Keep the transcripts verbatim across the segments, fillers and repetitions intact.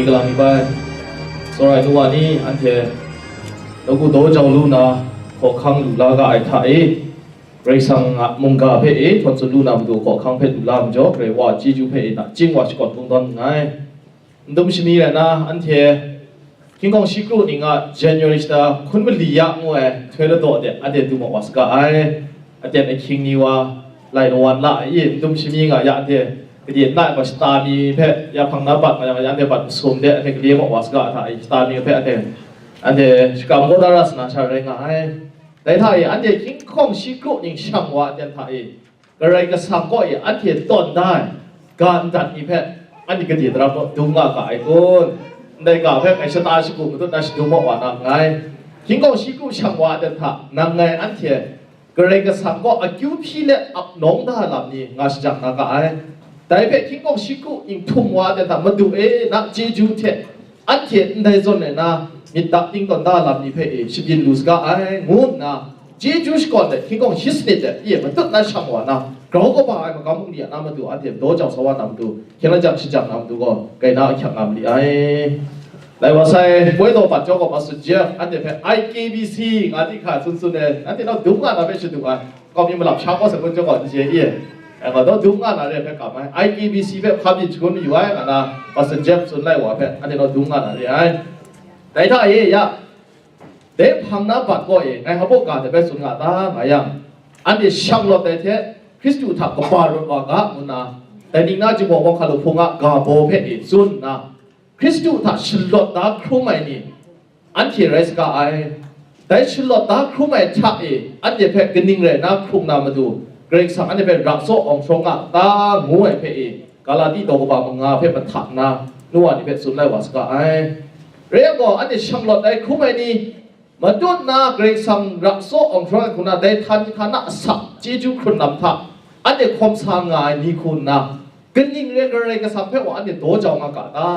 Kalang ni bai, tsawra ai nu wa ni, anhte nawku daw jau lu na, hkawhkang lu la ga ai hta e, Karai Kasang a mungga hpe e htawn tsun lu na matu hkawhkang hpe lu la majaw, Karai Wa a chyeju hpe e nachying wa shakawn kungdawn nngai. Ndum shani rai na, anhte hkying hkawng shi kru ning a January shata hkun mali ya ngu ai nhtoi ladaw de, anhte du mat wa saga ai. Aten ahkying ni wa, lai lawan la ai, ndum shani nga ya, anhte gade na ai shata mi hpe ya hpang na bat nga yang, ya anhte bat masum de, anhte gade mat wa saga hta e, shata mi hpe anhte, anhte shakram kau da ra sa na sha rai nga ai. Dai hta e, anhte hkying hkawng shi kru ning shang wa aten hta e, Karai Kasang kaw e anhte tawn da ai ga ndat ni hpe, anhte gade daram naw dung nga ga ai kun? Ndai ga hpe ngai shata shagu matut na shadum mat wa na nngai. Hkying hkawng shi kru shang wa aten hta, nang ngai anhte Karai Kasang kaw akyu hpyi let ap nawng da lam ni nga shajang na ga ai. Dai hpe hkying hkawng shi kru ning htum wa aten hta, Madu e, na chyeju hte anhte ndai zawn ai na, myit dakting tawn da lam ni hpe e shabyin lu saga ai, ngu nna, chyeju shakawn let hkying hkawng shi sanit de, e matut na shang wa na, grau kaba ai magam bungli a na matu, anhte daw jau sa wa na matu, hkyen la jang shajang na matu gaw, kai na ahkyak nga mali ai. Lai wa sai, poi daw bat jau gaw, Pastor Jeff, anhte hpe I K B C nga di hkra tsun tsun e, anhte nau dum nga na hpe shadu ai. Kau mi malap sha kau sa kun jawng gaw n chye i, e, gaw daw dum nga na re hpe kam ai, I K B C hpe hpa myit shangun mayu ai, nga na Pastor Jeff tsun lai wa hpe, anhte naw dum nga na re ai. Dai hta e ya, dai hpang na bat kaw e, ngai hpa ga hte bai tsun nga ta, nga yang, anhte shang lawt ai hte, Hkristu hta kaba rawt wa ga, ngu nna, dai ning na Jinghpaw Kawng Hkalu Hpung a ga baw hpe e tsun nna, Hkristu hta shalawt da hkrum ai ni, anhte rai saga ai. Dai shalawt da hkrum ai hta e, anhte hpe kaning rai na hkrung na matu, Karai Kasang anhte hpe ra tsaw awng hkrawng a ta, ngu ai hpe e, Galati daw kaba manga hpe mahta nna, nu wa ni hpe tsun lai wa saga ai. Rai yang gaw, anhte shanglawt ai hkrum ai ni, matut na Karai Kasang ra tsaw awng hkrawng ai hku na, dai htani htana asak chyeju hkrun lam hta, anhte hkawm sa nga ai ni hku nna, kaning re Karai Kasang hpe wa anhte daw jau nga ga ta?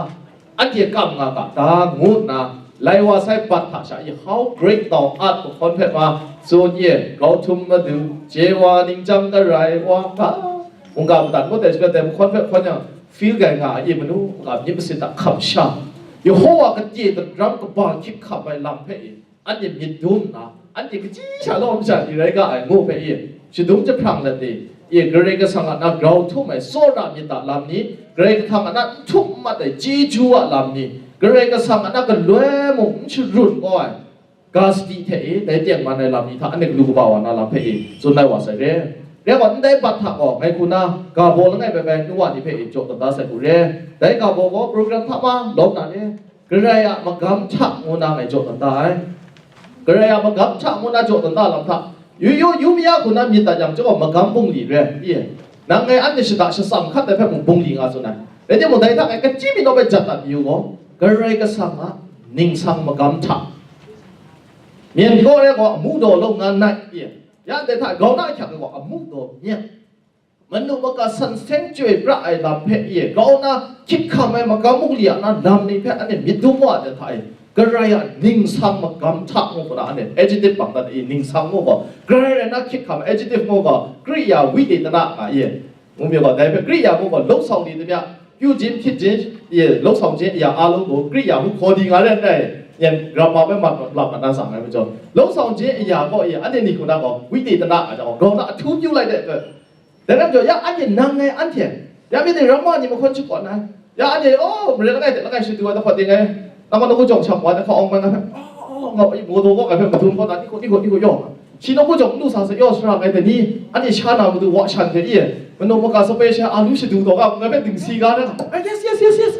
Anhte kam nga ga ta? Ngu nna, lai wa sai bat hta sha i, How Great Thou Art mahkawn hpe ma, tsun ye, grau htum madu, chye wa ningchyang garai wa ga, mungga madan ngut ai shaloi dai mahkawn hpe hkawn yang, feel gai nga ai i manu, mungga myit masin hta hkam sha, Yehowa kate daram kaba hkyip hkam ai lam hpe i, anhte myit dum nna, anhte kaji sha lawm sha ni rai ga ai ngu hpe i, shadum jahprang let i, i, Karai Kasang a na grau htum ai tsawra myit a lam ni, Karai Kasang a na n htum n mat ai chyeju a lam ni, Karai Kasang a na galoi mung n sharun kau ai ga sadi hte i, dai tengman ai lam ni hta anhte galu kaba wa na lam hpe i, tsun lai wa sai re. Rai gaw, ndai bat hta gaw, ngai hku na, ga baw langai bai bai nu wa ni hpe i, jaw tawn da sai hku re. Dai ga baw gaw, program hta ma lawm na re, Karai a magam hta ngu na ngai jaw tawn da ai. Karai a magam hta ngu na jaw tawn da lam hta, yu yu yu maya hku na myit dat yang chyawm gaw, magam bungli re, i, nang ngai anhte shada shatsam hkat ai hpe mung bungli nga tsun ai. Rai timung, dai hta ngai kachyi mi naw bai jat dat mayu gaw, Karai Kasang a ningsang magam hta, myen kaw rai gaw, amu daw lawng nga nai, i, ya ndai hta grau na ahkyak ai gaw, amu daw myen, manu maka san seng chyoi pra ai lam hpe i, grau na hkyip hkam ai magam bungli a na lam ni hpe anhte myit dum wa ai hta e, Karai a ningsang magam hta ngu hku na, anhte adjective bang dat i, ningsang ngu gaw, Karai rai na hkyip hkam, adjective ngu gaw, Kri ya, witetana nga i, ngu mi gaw, dai hpe Kri ya ngu gaw, လုပ်ဆောင်နေသမျှ, ပြုခြင်းဖြစ်ခြင်း, လုပ်ဆောင်ခြင်းအရာအားလုံးကို Kri ya hku hkaw di nga re ndai, yan grama bai mat mat mat na tsang ai majaw, လုပ်ဆောင်ခြင်းအရာ gaw i, anhte ni hku na gaw, witetana nga jang gaw, grau na ahtu pyu lai de, Dai lam jaw, ya anhte nang ngai anhte, ya myit ni ramma ni mahkawn shakawn ai, ya anhte, oh, mare langai hte langai shadu ai, dahpawt ding ai, nang gaw nawku jawng shang wa ai, hka awng mai ngai hpe, oh, nga, i, mawdaw gaw ngai hpe madun gaw na, ni hku, ni hku, ni hku yaw, shi nawku jawng n lu sa se, yaw sara ngai hte ni, anhte sha na matu wa shan hte i, manu maka sape sha a lu shadu taw ga, ngai hpe dingsi ga na, ah, yes, yes, yes, yes,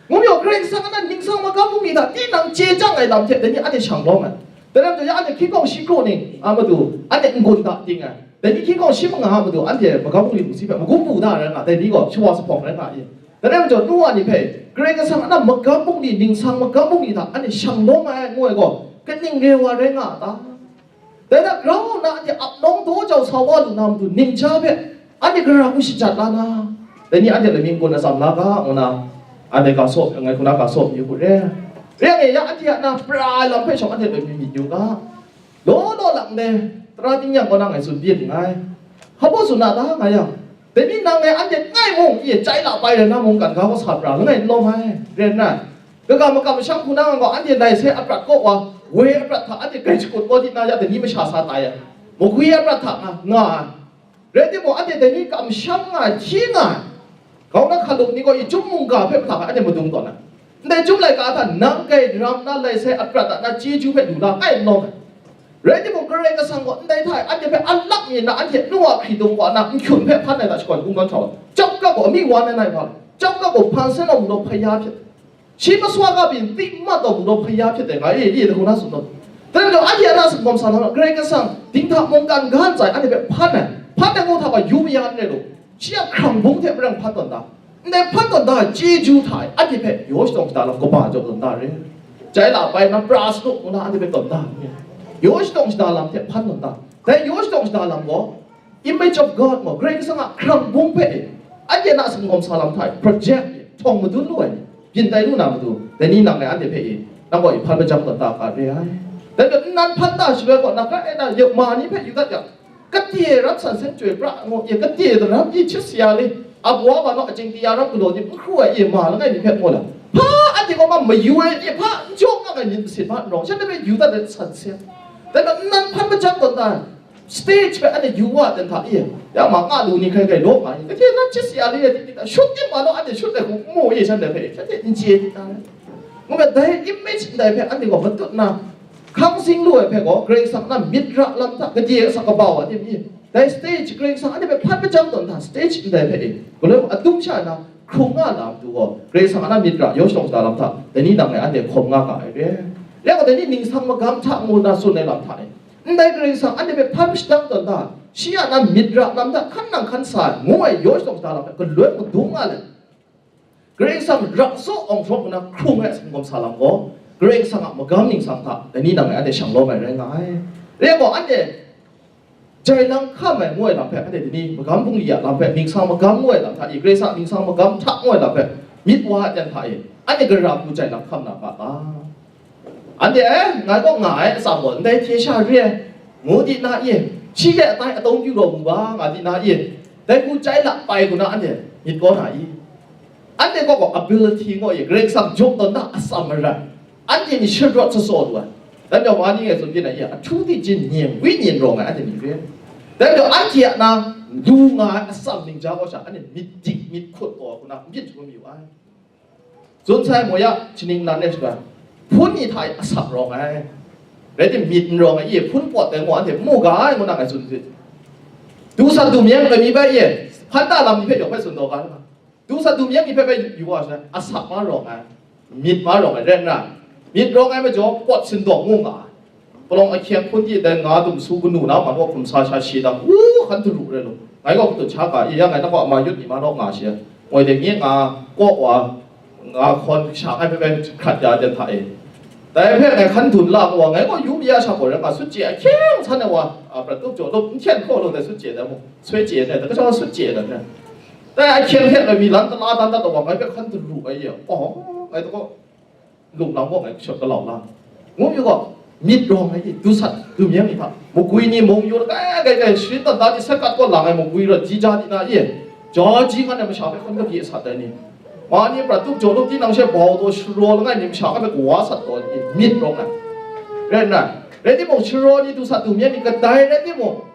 ngu mi gaw, Karai Kasang a na ningsang magam bungli hta tinang chye chyang ai lam hte dai ni anhte shang lawm ai. Dai lam jaw, ya anhte hkying hkawng shi kru ning a matu, anhte n-gun da ting ai. Dai ni hkying hkawng shi manga a matu, anhte magam bungli bungsi hpe magum bu da rai nga, dai ni gaw shawa sa hpawng rai nga i. Dai rai majaw, nu wa ni hpe, Karai Kasang a na magam bungli, ningsang magam bungli hta anhte shang lawm ai, ngu ai gaw, kaning re wa rai nga a ta? Dai hta grau nna anhte ap nawng daw jau sa wa lu na matu, ning ja hpe anhte gara hku shajat la na, dai ni anhte lami n-gun atsam la ga, ngu na, anhte ga saw, ngai hku na ga saw mayu hku re. Re ai, ya anhte a na pra ai lam hpe shawng anhte lami myit yu ga. Law law lak ndai tara tingnyang kaw na ngai tsun byin nngai. Hpa baw tsun na ta nga yang, dai ni nang ngai anhte ngai mung, ye chyai la bai rai na mungkan ga gaw sa pra langai n lawm ai, rai nna, Kaga makam masham hku na gaw, anhte lai sai aprat kaw wa, woi aprat hta anhte grai shakut kaw di na ya, dai ni masha sa tai ai, magwi aprat hta nga, nga ai. Rai timung, anhte dai ni kamsham nga ai, hti nga ai. Grau na hkalup ni gaw, i chyum mungga hpe mahtang anhte madung tawn ai. Ndai chyum laika hta nang grai ram na lai sai aprat a na chyeju hpe lu la ai n lawm ai. Rai timung, Karai Kasang gaw ndai hta e anhte hpe alak mi na, anhte nu a hkridung wa na nhkyun hpe hpan ai hta shakawn kungdawn hkau ai. Chyawm kap gaw amyu wa na nai wa, chyawm kap gaw hpan sen awng mung daw hpaya hpyit. Shi maswa ga byin, tingmat taw mung daw hpaya hpyit ai nga e, e, hku na tsun tawn. Dai majaw, anhte a na singkawm sa lam, Karai Kasang dinghta mungkan ga ntsa e anhte hpe hpan ai, hpan ai ngu hta gaw yu maya n rai lu, shi a hkrang bung hte maren hpan tawn da. Ndai hpan tawn da ai chyeju hta e, anhte hpe yaw shadawng shada lam kaba jaw tawn da re. Jai la bai na pra sa lu ngu na anhte hpe tawn da re. Yaw shadawng shada lam hte hpan tawn da. Dai yaw shadawng shada lam gaw, Image of God gaw, Karai Kasang a hkrang bung hpe e, anhte na singkawm sa lam hta e, project e, htawng madun lu ai ni, byin tai lu na matu, dai ni nang e anhte hpe e, nang gaw e hpan majang tawn da ga re ai. Dai hpe nnan hpan da shaloi gaw, na hkra e na, yawk ma ni hpe yu dat yang, kade ram san seng chyoi pra ngu, e, kade daram pyi htit sa ya le, a baw a ma naw, aching kaya ram galaw ni n hkru ai, e, ma langai mi hpe mu la, hpa anhte gaw ma mayu ai, e, hpa n jaw nga ai myit masin ma n rawng, shanhte hpe yu dat ai san seng. Dai hpe nnan hpan majang tawn da ai. Stage hpe anhte yu wa ten hta e, ya ma nga lu ni hkrai hkrai law nga i, kade na htit sa ya le, di di ta, shut tim ma law, anhte shut ai hku n mu e, shanhte hpe, shanhte n chye di ta le. Ngu me, dai image ndai hpe anhte gaw matut na, hkang zing lu ai hpe gaw, Karai Kasang na myit ra lam hta, kade asak kaba wa tim i, dai stage, Karai Kasang anhte hpe hpan majang tawn hta, stage ndai hpe e, galoi mung adum sha na, hkrung nga na matu gaw, Karai Kasang a na myit ra, yaw shadawng shada lam hta, dai ni nang e anhte hkawm nga ga ai re. Rai gaw, dai ni ningsang magam hta ngu na tsun ai lam hta e, ndai Karai Kasang anhte hpe hpan shadang tawn da, shi a na myit ra lam hta hkan nang hkan sa ai, ngu ai yaw shadawng shada lam hpe galoi madung nga let, Karai Kasang ra saw awng hkrawng nna hkrung ai singkawm sa lam gaw, Karai Kasang a magam ningsang hta dai ni nang e anhte shang lawm ai rai nga ai. Rai gaw, anhte jai lang hkam ai ngu ai lam hpe, anhte dai ni magam bungli a lam hpe, ningsang magam ngu ai lam hta e, Karai Kasang ningsang magam hta ngu ai lam hpe, myit wa ai ten hta e, anhte gara hku jai lang hkam na ga ta? Anhte, e, ngai kaw nga ai atsam gaw, ndai hte sha re ai, ngu di na i? Shi hte atai atawng pyu raw mu ga, nga di na i? Dai hku chyai lap pai hku na anhte myit kau na i? Anhte kaw gaw ability ngu i, Karai Kasang jaw tawn da atsam marai, anhte ni sharawt sa saw lu ai. Dai majaw, wa ni ngai tsun byin ai i? Ahtu hte jin ning, wenyi rawng ai anhte ni re. Dai majaw, anhte a na lu nga ai atsam ningja kaw sha, anhte myit dik myit hkut taw hku na n byin shangun mayu ai. Tsun sai, Moya, Chyening nan e shaga, hpun ni hta e asak rawng ai. Rai tim, myit n rawng ai, i hpun pawt ai ngu anhte mu ga ai ngu na ngai tsun hte, du sat du myeng ai mi bai e, hpan ta lam ni hpe yawng hpe tsun taw ga ai ma. Du sat du myeng ni hpe bai yu wa sha, asak ma rawng ai, myit ma rawng ai, rai nna, myit rawng ai majaw, pawt sindawng ngu nga ai. Palawng ahkyeng hpun di dai nga dum su kanu na man gaw hkum sa sha shi dang, u, hkan daru rai lu. Ngai gaw katut sha ga, i ya, ngai nang gaw ama yut ni ma naw nga shi ai. Ngoi de nye nga kaw wa, nga hkawn sha ngai hpe bai hkrat ya ai ten hta e. Dai hpe ngai hkan dun la gaw, ngai gaw yu ya sha gaw rai nga, sut chye ahkyeng san ai wa, a, prat tup jaw lup, n hkyen hkaw lu dai sut chye dai mu, soi chye dai, dai kasa sut chye dai. Dai ahkyeng hte ngai mi lan kala dan dat wa, ngai hpe hkan daru ai ya. Oh, ngai gaw lunglam gaw ngai kashut galau la. Ngu yu gaw, myit rawng ai i, du sat, du myeng ni hta, magwi ni mung yu, kai, kai, kai, sharin dan da ni, sakat kaw lang ai magwi rawt ji ja di na i, ja ji ngan ai masha hpe hkan kabye sat ai ni, ma ni prat tup jaw lup tinang she bau taw sharaw langai mi masha hpe kawa sat taw ai ni, myit rawng ai. Rai nna, rai timung, sharaw ni, du sat, du myeng ni kadai rai timung,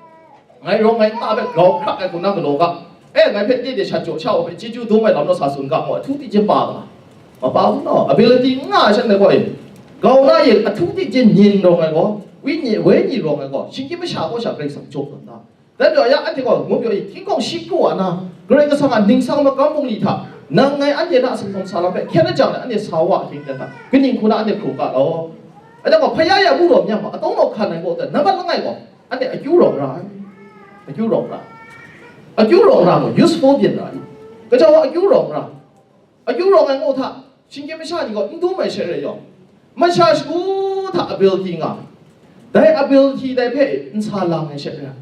ngai rawng ngai nta hpe grau hkrak ai hku na galaw ga, e, ngai hpe de de shat jaw sha wa hpe chyeju dum ai lam naw sa tsun ga, ngu ahtu hte jin pa ga, ma pa u naw, ability n nga ai shanhte gaw, e, grau na yin ahtu hte jin ning rawng ai gaw, wenyi, wenyi rawng ai gaw, shinggyim masha kaw sha Karai Kasang jaw tawn da. Dai majaw, ya anhte gaw, ngu pyaw i, hkying hkawng shi pru wa na, Karai Kasang a ningsang magam bungli hta, nang ngai anhte na a singkawm sa lam hpe hkyen ajang let anhte sa wa ahkying ten hta, kaning hku na anhte hkrung ga law. Anhte gaw, hpaya ya bu rawm yang ma, atawng naw hkan ai gaw, nambat langai gaw, anhte akyu rawng ra ai. Akyu rawng ra. Akyu rawng ra mung, useful byin ra ai. Gaja wa akyu rawng ra. Akyu rawng ai ngu hta, shinggyim masha ni gaw n dum ai she rai yaw, masha shagu hta ability nga ai. Dai ability dai hpe n sa lang ai she rai.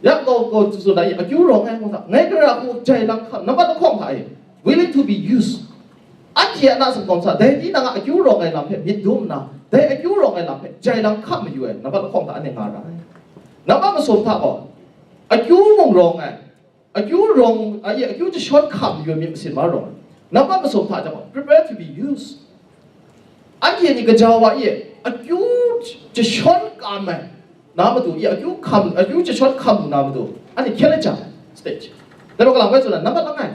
Yak gaw, gaw tsun ai, akyu rawng ai ngu hta, ngai gara hku jai lang hkam, nambat lahkawng hta e, willing to be used. Anhte a na singkawm sa, dai tinang a akyu rawng ai lam hpe myit dum nna, dai akyu rawng ai lam hpe jai lang hkam mayu ai, nambat lahkawng hta anhte nga ra ai. Nambat masum hta gaw, akyu mung rawng ai, akyu rawng, a, akyu jashawn hkam mayu ai myit masin ma rawng ai. Nambat masum hta jang gaw, prepare to be used. Anhte ni gaja wa e, akyu jashawn kam ai na matu, i akyu hkam, akyu jashawn hkam lu na matu, anhte hkyen la jang ai stage. Dai majaw kalang bai tsun ai, nambat langai,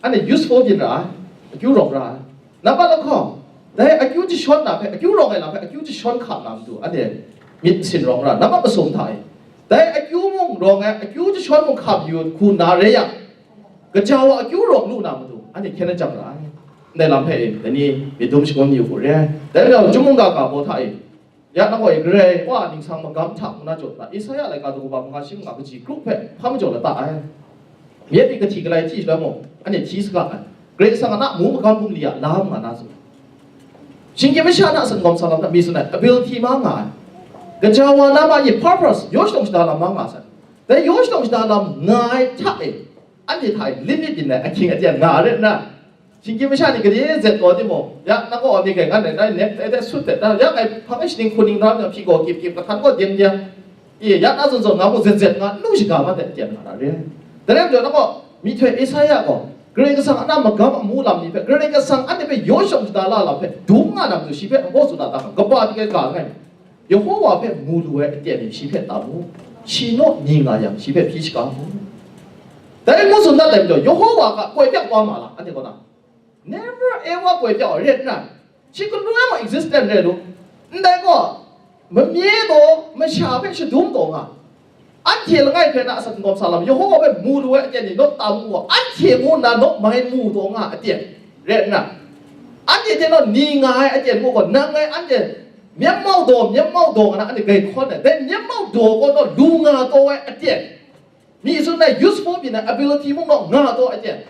anhte useful byin ra ai, akyu rawng ra ai. Nambat lahkawng, dai akyu jashawn na hpe, akyu rawng ai lam hpe, akyu jashawn hkam na matu, anhte myit masin rawng ra, nambat masum hta e. Dai akyu mung rawng ai, akyu jashawn mung hkam yu hku na re yang, gaja wa akyu rawng lu na matu, anhte hkyen la jang ra ai. Ndai lam hpe, dai ni myit dum shangun yu hku re ai. Dai majaw, Chyum mungga ga baw hta e, ya nang gaw e, Karai Wa a ningsang magam hta ngu na jaw hta, Esaia laika daw kaba manga shi manga kaji grup hpe hpa majaw lata ai. Myit ni kahti kalai hti shaloi mung, anhte hti saga ai. Karai Kasang a na mu magam bungli a lam nga na tsun. Shinggyim masha na a san gawm sa lam hta mi tsun ai, ability ma nga ai. Gaja wa na ma yi purpose, yaw shadawn shada lam ma nga sai. Dai yaw shadawn shada lam nga ai hta e, anhte hta e limit byin ai ahkying aten nga ai rai nna, shinggyim masha ni gade zet taw timung, ya, nang kaw mi kai ngan rai, ngai nek tai tai sut tai ta, ya, ngai hpang e shaning hkuning da myang hpyi gaw kyip kyip, kahtan gaw deng deng, e, ya, na zawn zawn nga mu zet zet nga, n nu shaga mat ai aten nga na re ai. Dai rai majaw, nang kaw, myihtoi Esaia gaw, Karai Kasang a na magam amu lam ni hpe, Karai Kasang anhte hpe yaw shadawn shada la lam hpe dum nga na matu, shi hpe hpaw tsun na ta hkam, kaba hte ga nga ai. Yehowa hpe mu lu ai aten ni shi hpe tam mu, shi naw ni nga yang, shi hpe hpyi shaga mu. Dai ngu tsun dat ai majaw, Yehowa ga koi pyak wa ma la, anhte kaw na? Never ever koi pyak wa ret nna, shi galoi mung existent rai lu. Ndai gaw, mamye taw, masha hpe shadum taw nga. Anhte langai hpe na a san gawm sa lam, Yehowa hpe mu lu ai aten ni naw tam mu wa, anhte ngu nna naw mai mu taw nga aten rai nna, anhte hte naw ni nga ai aten mung gaw, nang ngai anhte myit mau daw, myit mau daw nga na anhte grai hkawn ai. Dai myit mau daw gaw naw lu nga taw ai aten, mi tsun ai useful byin ai ability mung naw nga taw ai aten,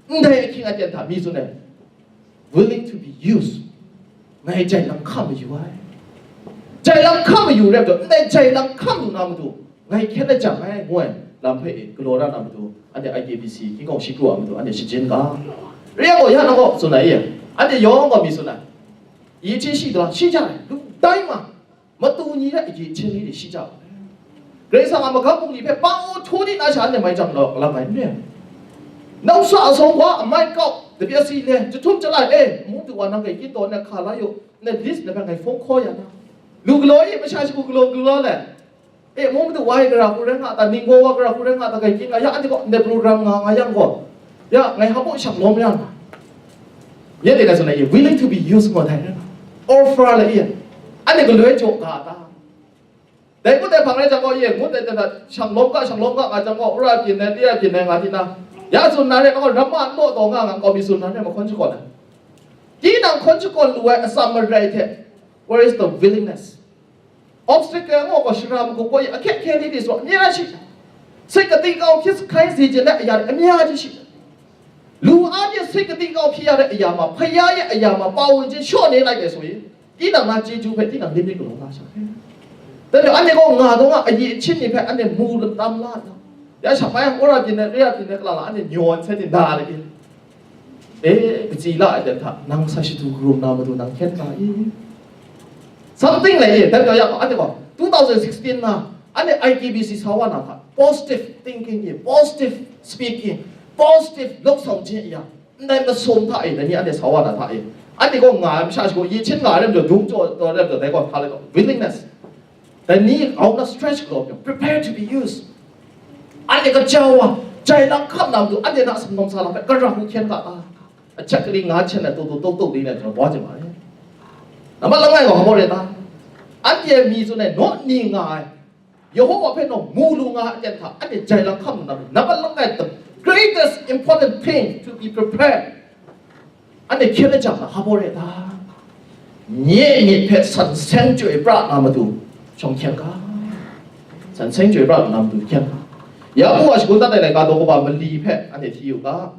ndai ahkying aten hta mi tsun ai, willing to be used. Ngai jai lam hkam mayu ai. Jai lam hkam mayu rai majaw, ndai jai lam hkam lu na matu, ngai hkyen la jang ai, ngu ai lam hpe e galaw ra na matu, anhte I K B C hkying hkawng shi kru a matu, anhte shajin ga. Re ai gaw, ya nang gaw tsun ai e, anhte yawng gaw mi tsun ai, yi hte shi da, shi jang ai, lu dai ma, matu ni rai, yi hte ni rai shi jang ai. Karai Kasang a magam bungli hpe pau htu di na sha anhte mai jang law, galam ai n re ai. Nau sa a sawng wa a mai kau, dabi asi le, jahtum jalai e, mung du wa nang gai kyin taw nna hka la yu, nna list na hpe ngai hpung hkaw ya na. Lu galaw e, masha shagu galaw galaw le. E, mung du wa e gara hku rai nga ta, ninggaw wa gara hku rai nga ta, gai kyin nga, ya anhte gaw ndai program nga nga yang gaw, ya ngai hpa shang lawm ya na. Ye de na tsun ai, willing to be used ngu ai, offer la e, anhte galoi jaw ga ta. Dai ngut ai hpang rai jang gaw, ye ngut ai hta, shang lawm ga, shang lawm ga nga jang gaw, wora byin ai, lira byin ai nga di na, ya tsun na re, nang gaw ramma n law taw nga nga, nkau mi tsun na re, mahkawn shakawn ai. Tinang hkawn shakawn lu ai atsam marai hte, where is the willingness? Obstacle ngu gaw, shara magup gaw, ye ahkye ahkye ni di tsun, amya shi. Sai kating kau hpyi hkai si jin ai aya, amya ji shi. Lu a hte sai kating kau hpyi ya ai aya ma, hpaya ya aya ma, pa wun jin shaw ne lai ai so ye. Tinang na chyeju hpe tinang limit galaw la sha. Dai hpe anhte gaw nga dawng a, ayi ahchin ni hpe anhte mu tam la ai. Ya sha bai, wora byin ai, lira byin ai, kala la, anhte nyaw ai sai hte na ai. E, katsi la ai dan hta, nang sa shadu karum na matu nang hkyen nga i. Something like it, dan kau ya, anhte gaw, two thousand sixteen na, anhte I K B C sa wa na hta, positive thinking i, positive speaking, positive lawk sau jin i ya. Ndai masum hta e, dai ni anhte sa wa na hta e, anhte gaw nga ai masha shagu, yi hpyin nga ai lam jaw, dung jaw, taw ai lam jaw, dai gaw hpa lai gaw, willingness. Dai ni hkau na stretch galaw pyi, prepare to be used. Anhte gaja wa, jai lam hkam na matu, anhte na sumnawng sa lam hpe, kara hku hkyen ga ta. Ahkyep kali nga hten ai, taw taw taw taw di na, wa jai ma ai. Nambat langai gaw hpa maw re ta? Anhte mi tsun ai, naw ni nga ai. Yehowa hpe naw mu lu nga ai aten hta, anhte jai lam hkam lu na, nambat langai, the greatest important thing to be prepared. Anhte hkyen la jang na, hpa maw re ta? Nye myit hpe san seng chyoi pra na matu, shawng hkyen ga. San seng chyoi pra na matu hkyen ga. Yaku a shagun dat ai laika daw kaba mali hpe anhte hti yu ga.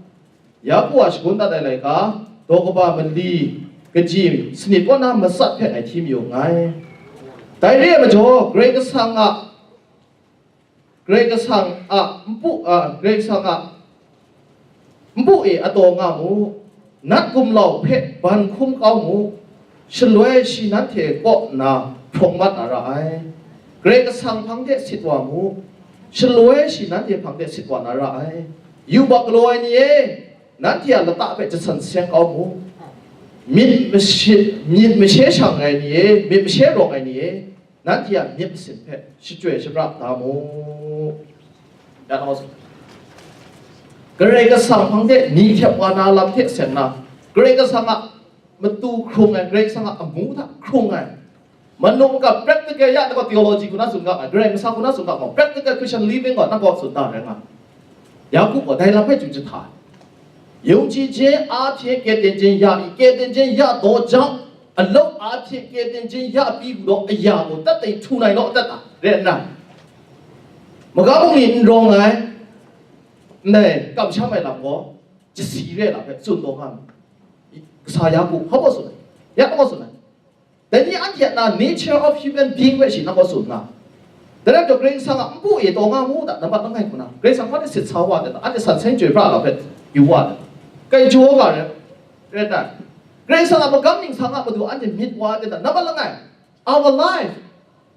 Yaku a shagun dat ai laika, daw kaba mali, kaji, sanit kaw na matsat hpe ngai hti mayu nngai. Dai re ai majaw, Karai Kasang a, Karai Kasang a npu, a, Karai Kasang a npu e ataw nga mu, nat gumlau hpe ban hkum kau mu, shaloi shi nanhte kaw nna hprawng mat na ra ai. Karai Kasang hpang de sit wa mu, shaloi shi nanhte hpang de sit wa na ra ai. Yubak galaw ai ni e, nanhte a lata hpe jasan seng kau mu. Myit mashe, myit mashe shang ai ni e, myit mashe rawng ai ni e, nanhte a myit masin hpe shachyoi shapra da mu. Ya na wa tsun. Karai Kasang hpang de ni hkyep wa na lam hte seng na, Karai Kasang a matu hkrung ai, Karai Kasang a amu hta hkrung ai, manu maka practical ya, nang gaw theology hku na tsun ga ai, Karai Masa hku na tsun ga ai, practical Christian living gaw nang gaw tsun da rai nga. Yaku gaw dai lam hpe chyu jahta ai. ယုံကြည်ခြင်းအားဖြင့် ကယ်တင်ခြင်းရပြီ၊ ကယ်တင်ခြင်းရသောကြောင့် အလုပ်အားဖြင့် ကယ်တင်ခြင်းရပြီဟူသောအရာကို သက်သေထူနိုင်သောအသက်တာ တဲ့နာ။ မကောင်းမှုတွေ အင်ရောင်ငိုင်းနဲ့ ကပ်ရှမ်းမိုင်လောက်ကို ကျစီရဲလာပဲ စွန့်တော်ကားမယ်။ ကစားရဖို့ ဟုတ်ပါ့ဆိုတယ်။ ရတော့ဆိုတယ်။ တနည်းအားဖြင့် nature of human being ပဲရှိ နောက်ဆုံးက။ ဒါကြောင့် Grace က မပူ့ရေတော်ငါမို့ ဒါ နံပါတ်နှစ်ခုန။ Grace က ဘာနဲ့စစ်စားဝါတယ်။ အဲ့ဒီ ဆန်ဆင်းကြွယ်ပြလာပဲ ယူဝါတယ်။ ကဲ ကြိုးကလည်း ရဲတာ။ Grace က ပကမ်းနင်ဆာငါမတူ အဲ့ဒီ မြစ်ဝါတယ်။ နံပါတ်နှစ်ခု our life.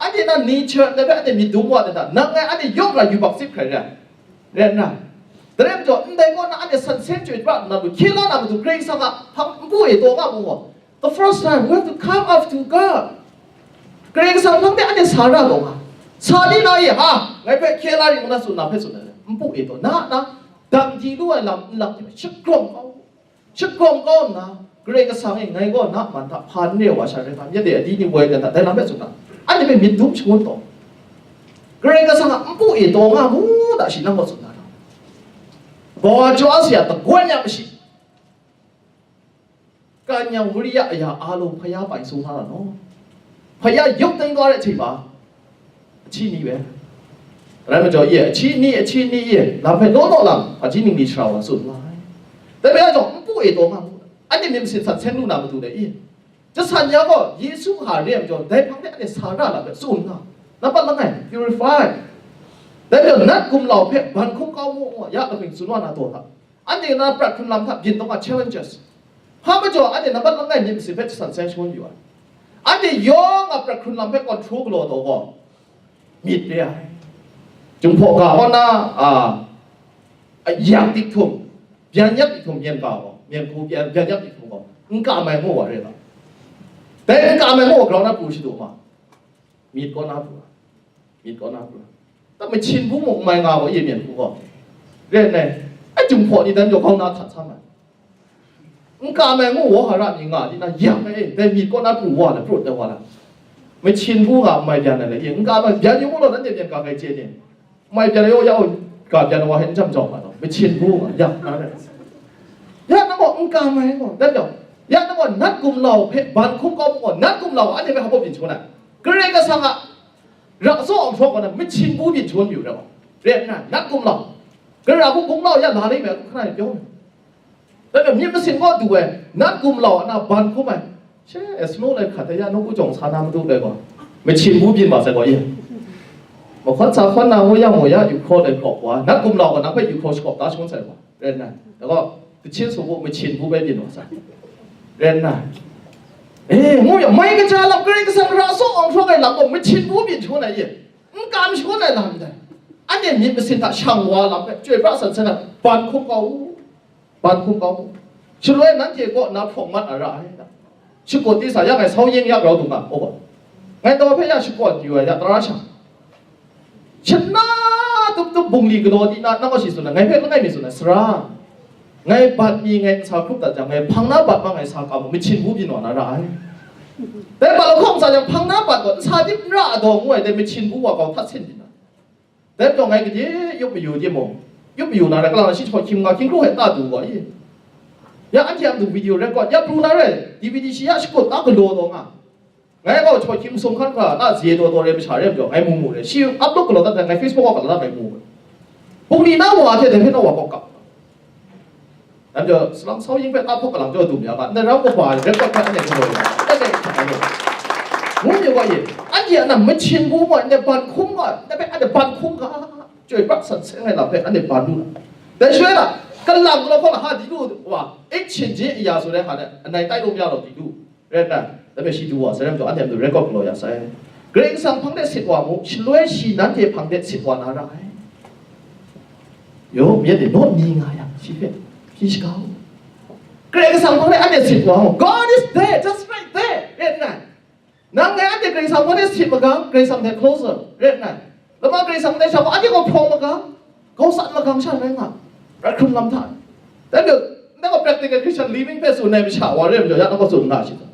အဲ့ဒီ nature လည်းပဲ အဲ့ဒီ မြစ်တူဝါတယ်။ နောက်ငယ် အဲ့ဒီ ရောက်လာ ယူပါစစ် ခရစ်ယာန်။ ရဲနာ။ ဒါကြောင့် အဲ့ဒီကော အဲ့ဒီ ဆန်ဆင်းကြွယ်ပြလာလို့ ခေတ်လာတာမတူ Grace က မပူ့ရေတော်ငါမို့။ The first time we have to come up to God. ကရင်ကစားလုံးတဲ့အနေစာရတော့မှာစာဒီနာရီဟာငါပဲခဲလာရင်မလားဆိုတာဖက်ဆိုတယ်မပူ့အေတော့နာနာဒံတီလို့အလမ်လမ်ရှက်ကြုံကောင်းရှက်ကြုံကောင်းနာကရင်ကစားရင်ငါကောနာမန်တာဖာနေဝါရှာတဲ့ခါမျက်တဲ့အဒီနေဝဲတဲ့တိုင်လာမဲ့ဆိုတာအဲ့ဒီမဲ့မြစ်ဒုံးချိုးတော့ကရင်ကစားမပူ့အေတော့ငါဘူးတာရှိနောက်မဆိုတာဘောကျော်အစီအတကွက်ညမရှိ ကံညာဝိရိယအရာအားလုံးဘုရားပိုင်ဆုံးထားတာနော်။ဘုရားရုပ်သိမ်းသွားတဲ့အချိန်မှာအချီးနှီးပဲ။ဒါမှမဟုတ်ရဲ့အချီးနှီးအချီးနှီးရဲ့လာဖက်တော့တော့လာအချီးနှီးနေချရာဝါဆိုလာ။တပည့်တော်မပူ့အေတော့မှအဲ့ဒီမျက်စိဆက်ဆင်းလို့နာမတူနဲ့အေး။ကျဆန်ညာကယေရှုဟာရဲ့ကြောင့်ဒိုင်ဖန်တဲ့အနဲ့ဆာရလာပဲဆိုနာ။နံပါတ်လမ်းနဲ့ purify ဒါကြောင့်နတ်ကုံလောက်ဖက်ဘန်ခုကောင်းမှုရတဲ့ခင်စွန့်လွှတ်နာတော့တာ Anhte na prat hkrun lam hta byin taw nga challenges. Hpa majaw anhte nambat langai myit masin hpe jasan sai shangun yu ai. Anhte yawng a prat hkrun lam hpe control galaw taw gaw, myit re ai. Jinghpaw ga kaw na, a, a, yang tik htum, byan yak tik htum, myen ga gaw, myen hku byan, byan yak tik htum gaw, n ka mai ngu wa re ga. Dai n ka mai ngu wa grau na pru shadu ma. Myit kaw na pru ai. Myit kaw na pru ai. Ta mahchin bu mung mai nga gaw, ye myit bu gaw. Re nai, a jinghpaw ni dan jaw kau na htat sa mai. N ka mai ngu wa hara ni nga di na, yang ai, dai myit kaw na pru wa na, prut na wa na. Mahchin bu nga mai byan na le, ye, n ka mai byan yung law, nanhte byan ka kai chye ni. Mai byan yaw yaw, ka byan wa hen jam jawng ma taw. Mahchin bu nga, yang na re. Ya na gaw, n ka mai gaw, dan jaw. Ya na gaw, nat gumlau hpe, ban hkum kau mu gaw, nat gumlau, anhte hpe hpa byin shangun ai. Karai Kasang a, Ra tsaw hkrawng gaw na, mahchin bu byin shangun yu ra gaw, re nna, nat gumlau, gara hku gumlau ya la lai me, hkra e pyaw me. Dai gaw, myit masin gaw du ai, nat gumlau a na ban hkum ai, she, e, snu lai hkrat ai ya, nawku jawng sa na madu dai gaw, mahchin bu byin ma sai gaw, ye. Mahkawn sa hkawn na, ngu ya, ngu ya, yu hkraw dai hkraw wa, nat gumlau gaw, nang hpe yu hkraw shakawp da shangun sai gaw. Ren na, daga, kachin sung u, mahchin bu bai byin wa sa. Ren na, e, ngu yang, mai kaja lam, Karai Kasang ra tsaw awng hkrawng ai lam gaw, mahchin bu byin shangun ai ye, n kam shangun ai lam dai. Anhte myit masin hta shang wa lam hpe, chyoi pra san san ai, ban hkum kau u, ban hkum kau u. Shaloi nanhte kaw na hprawng mat a ra ai. Shakawn di sa, ya ngai sau yeng ya grau dung nga, oh, ngai taw hpe ya shakawn yu ai, ya tara sha. Shana tup tup bungli galaw di na, nang kaw shi tsun ai, ngai hpe langai mi tsun ai, sara. Ngai bat mi ngai n sa hkrup dat jang, ngai hpang na bat ma ngai sa kam u, mahchin bu byin wa na ra ai. Dai bat lahkawng sa jang, hpang na bat gaw, n sa dip n ra a daw ngu ai, dai mahchin bu wa gaw htat sin byin na. Dai majaw ngai gade yup mayu timung, yup mayu na rai, kalang shi htaw hkying nga, hkying kru hkrai ta du gaw i. Ya anhte a matu video record, ya pru na rai, D V D shi ya shakut ta galaw taw nga. Ngai gaw htaw hkying sum hkan hkra na ze taw taw rai masha rai majaw, ngai mu mu rai. Shi upload galaw dat ai, ngai Facebook kaw galaw dat ngai mu mu. Bungli na wa hte dai hpe na wa kaw kap. Dai majaw, salang sau ying hpe na hpawk kalang jaw dum ya nga, ndai rau kahpa ai, record hpe anhte galaw ya, ndai hpe hkra ai. Ngu myit wa ye, anhte a na mahchin bu gaw, ndai ban hkum ga, ndai hpe anhte ban hkum ga, chyoi pra san seng ai lam hpe anhte ban lu na. Dai shaloi na, kalang galaw hkawng na ha di lu wa, အိတ်ချင်ခြင်းအရာ ဆိုတဲ့ဟာနဲ့ အနိုင်တိုက်လို့မရတော့ဘူး Rai nna, dai hpe shi du wa sai rai majaw, anhte a matu record galaw ya sai. Karai Kasang hpang de sit wa mu, shaloi shi nanhte hpang de sit wa na ra ai. Yo, myit de naw mi nga yang, shi hpe, shi shaga u. Karai Kasang hpang de anhte sit wa, God is there, just right there, ret nngai. Nang ngai anhte Karai Kasang hpang de sit magang, Karai Kasang hte closer, ret nngai. Lama Karai Kasang hte shang anhte gaw hprawng magang, kau san magang sha rai nga, rai hkrum lam hta. Dai majaw, nang gaw practical Christian living hpe tsun ai masha wa re majaw, ya nang gaw tsun nga shi ta?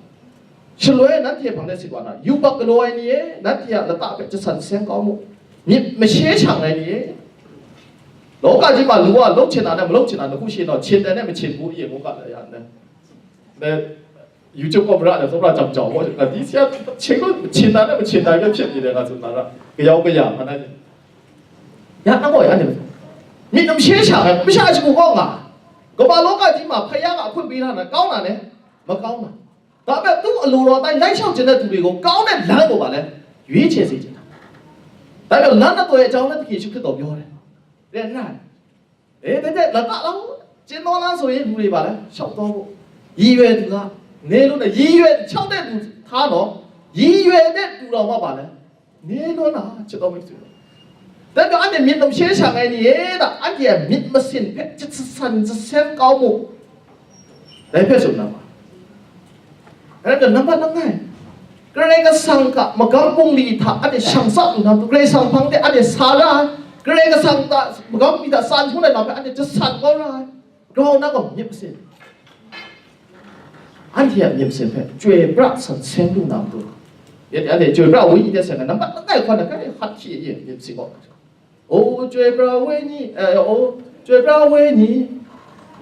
Shaloi nanhte hpang de sit wa na, yubak galaw ai ni e, nanhte a lata hpe jasan seng kau mu. Myit mashe shang ai ni e, lawka ji ma lu a, lawk hcyen na, malawk hcyen na, lahku shi naw, hcyen dai na, mahcyen bu ye, ngu ga la ya, na. Na, YouTube kaw mara na, tsawra jam jau gaw, na, di sia, hcyen lu, hcyen na, mahcyen dai na, hpyen ni de, nga tsun na ra, kayau kaya, ma na ni. Ya, na gaw, ya, ni. Myit numshe sha ai, masha shagu kaw nga, kaba lawka ji ma, hpaya ga hkun bri na, na, kau na ne, makau na. Dai hpe tu alu raw tai, lai shau jen ai du re gaw, kau na lan gaw ba le, yui hte si jen ai. Dai gaw, lan na taw e jau na, Yesu Hkristu gaw byaw ai. Ren rai. E, dai hte, lata lau, chyen naw la so ye, lu re ba le, shau taw gaw. Yi yue du la, ne lu na, yi yue, shau de du hta naw, yi yue de du rau ma ba le, ne law na, chyawm ai matu. Dai gaw anhte myit numshe shang ai ni e da, anhte a myit masin hpe chyatsasan jaseng kau mu. Dai hpe tsun na ma. Dai gaw nambat langai, Karai Kasang a magam bungli hta anhte shang tsap nna, Karai Kasang hpang de anhte sa ra ai, Karai Kasang a magam bungli hta san hkrum ai lam hpe anhte jasan kau ra ai. Grau na gaw myit masin. Anhte a myit masin hpe chyoi pra san seng lu na matu. Ya, anhte chyoi pra wenyi de seng ai, nambat langai hkawn na, kai hkat hkye ye myit masin gaw. O chyoi pra wenyi, eh, o chyoi pra wenyi.